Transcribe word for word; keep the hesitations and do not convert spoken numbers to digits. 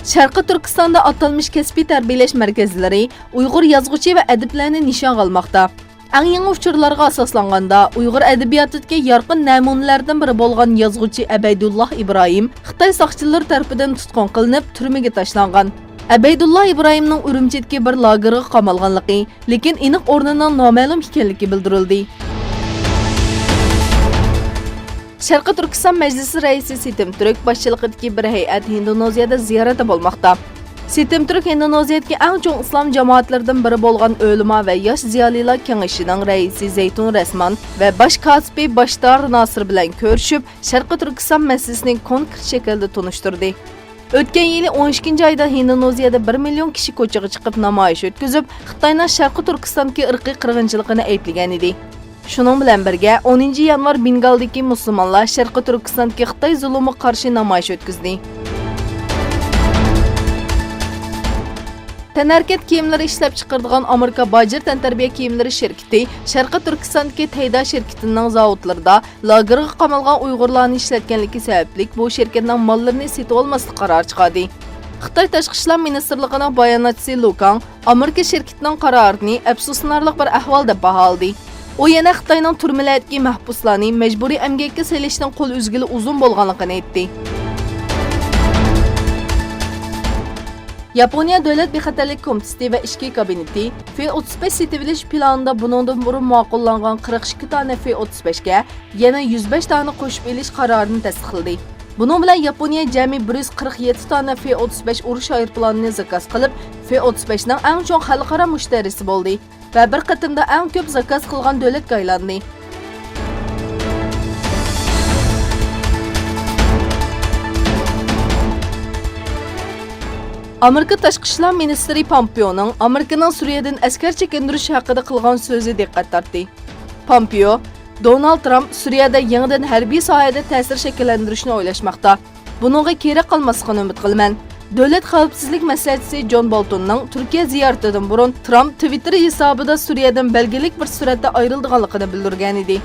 شەرقىي تۈركىستاندا ئاتالمىش كەسپىي تەربىيەلەش مەركەزلىرى ئۇيغۇر يازغۇچى ۋە ئەدىبلەرنى نىشانغا ئالماقتا. ئەڭ يېڭى ئۇچۇرلارغا ئاساسلانغاندا، ئۇيغۇر ئەدەبىياتىدىكى يارقىن نەمۇنىلەردىن بىرى بولغان يازغۇچى ئەبەيدۇللا ئىبراھىم خىتاي ساقچىلىرى تەرىپىدىن تۇتقۇن قىلىنىپ، تۈرمىگە تاشلانغان. ئەبەيدۇللا ئىبراھىمنىڭ ئۈرۈمچىدىكى بىر لاگېرغا قامالغانلىقى، لېكىن ئېنىق ئورنىنىڭ نامەلۇم ئىكەنلىكى بىلدۈرۈلدى. شەرقىي تۈركىستان مەجلىسى رەئىسى سېتىم تۈرك باشچىلىقىدىكى بىر ھەيئەت ھىندونېزىيەدە زىيارەتتە بولماقتا. سېتىم تۈرك ھىندونېزىيەدىكى ئەڭ چوڭ ئىسلام جامائەتلىرىدىن بىرى بولغان ئۆلىما ۋە ياش زىيالىيلار كېڭىشىنىڭ رەئىسى زەيتۇن رەسمان ۋە باش كاتىپى باشتار ناسىر بىلەن كۆرۈشۈپ، شەرقىي تۈركىستان مەسىلىسىنى كونكرېت شەكىلدە تونۇشتۇردى. ئۆتكەن يىلى ئون ئىككىنچى ئايدا ھىندونېزىيەدە بىر مىليون كىشى كوچىغا چىقىپ نامايىش ئۆتكۈزۈپ، خىتاينىڭ شەرقىي تۈركىستاندىكى ئىرقىي قىرغىنچىلىقىنى ئەيىبلىگەنىدى. شۇنىڭ بىلەن بىرگە، ئونىنچى يانۋار بىنگالدىكى مۇسۇلمانلار شەرقىي تۈركىستاندىكى خىتاي زۇلۇمىغا قارشى نامايىش ئۆتكۈزدى. تەنھەرىكەت كىيىملىرى ئىشلەپچىقىرىدىغان ئامېرىكا باجىر تەنتەربىيە كىيىملىرى شىركىتى شەرقىي تۈركىستاندىكى تەيدا شىركىتىنىڭ زاۋۇتلىرىدا لاگېرغا قامالغان ئۇيغۇرلارنى ئىشلەتكەنلىكى سەۋەبلىك بۇ شىركەتنىڭ ماللىرىنى سېتىۋالماسلىق قارارى چىقاردى. خىتاي تاشقى ئىشلار مىنىستىرلىقىنىڭ باياناتچىسى لۇ كاڭ ئامېرىكا شىركىتىنىڭ قارارىنى ئەپسۇسلىنارلىق بىر ئەھۋال دەپ باھالىدى. ئۇ يەنە خىتاينىڭ تۈرمىلەردىكى مەھبۇسلارنى مەجبۇرىي ئەمگەككە سېلىشنىڭ قول ئۈزگىلى ئۇزۇن بولغانلىقىنى ئېيتتى. ياپونىيە دۆلەت بىخەتەرلىك كومىتېتى ۋە ئىچكى كابىنېتى في ئوتتۇز بەش سېتىۋېلىش پىلانىدا بۇنىڭدىن بۇرۇن ماقۇللانغان قىرىق ئىككى دانە في ئوتتۇز بەشكە يەنە يۈز بەش دانە قوشۇپ ئېلىش قارارىنى تەستىقلىدى. بۇنىڭ بىلەن ياپونىيە جەمئىي بىر يۈز قىرىق يەتتە دانە في ئوتتۇز بەش ئۇرۇش ئايروپىلانىنى زاكاز قىلىپ، في ئوتتۇز بەشنىڭ ئەڭ چوڭ خەلقئارا مۇشتەرىسى بولدى ۋە بىر قېتىمدا ئەڭ كۆپ زاكاز قىلغان دۆلەتكە ئايلاندى. ئامېرىكا تاشقى ئىشلار مىنىستىرى پامپېئونىڭ ئامېرىكىنىڭ سۈرىيەدىن ئەسكەر چېكىندۈرۈش ھەققىدە قىلغان سۆزى دىققەت تارتتى. پامپېئو، دونالد ترامپ سۈرىيەدە يېڭىدىن ھەربىي ساھەدە تەسىر شەكىللەندۈرۈشنى ئويلاشماقتا. بۇنىڭغا كېرەك قالماسلىقىنى ئۈمىد قىلىمەن. دۆلەت خەۋپسىزلىك مەسلىھەتچىسى جون بولتوننىڭ تۈركىيە زىيارىتىدىن بۇرۇن ترامپ تىۋىتتېر ھېسابىدا سۈرىيەدىن بەلگىلىك بىر سۈرئەتتە ئايرىلىدىغانلىقىنى بىلدۈرگەنىدى.